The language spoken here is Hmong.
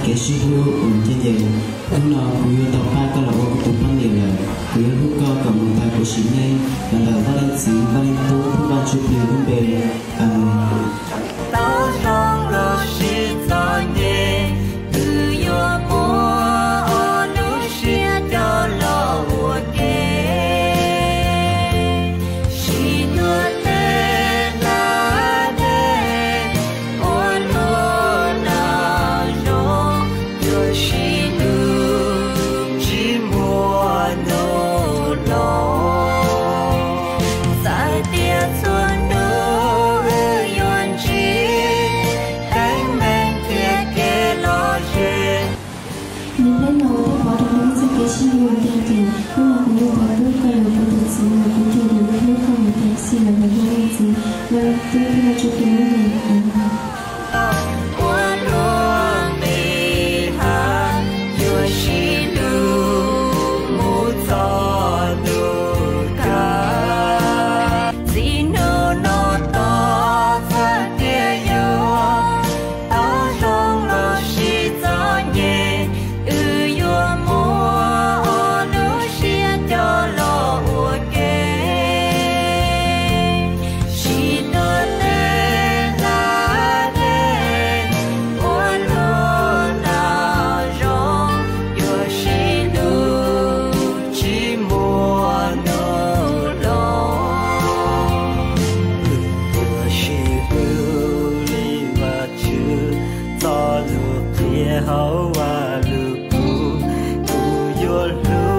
Kev sib hlub uas ncaj ncees. Hnub no kuv yuav tau pab koj los ua kuv tus poj niam lawm. Kuv yuav hlub koj kom mus tag kuv sim neej, los ntawm Vaj Leej Txiv, Vaj Leej Tub thiab Vaj Ntsuj Plig lub npe. Amees. Tau zoo los sis txom nyem, wb yuav muab ob lub siab coj los ua ke. Sib ntuj tej hla dej, ua luaj nraum zoov, yuav sib hlub tsis muaj hnub los. Txawm tias txhua hnub wb yuav ntsib teeb meem thiab kev lom zem. Nws peb los thiab pov rau peb txoj kev sib hlub ncaj ncees. Hnub no kuv yuav tau pub koj los kuv tus txiv, los kuv thiaj yuav hlub koj mus tag sim los ntawm Vaj Leej Txiv, Vaj Leej Tub thiab Vaj Ntsuj Plig lub npe. Amees. Ua luaj nqis hab, yuav sib hlub mus txog ntuj kawg. Txij hnub no tod txawm tias yuav tau zoo los sis txom nyem, wb yuav muab ob lub siab coj los ua ke. Sib ntuj tej hla dej, ua luaj nraum zoov, yuav sib hlub tsis muaj hnub los. Yuav sib hlub li Vajtswv txoj lus qhia hauv Vajluskub. Kuv yuav hlub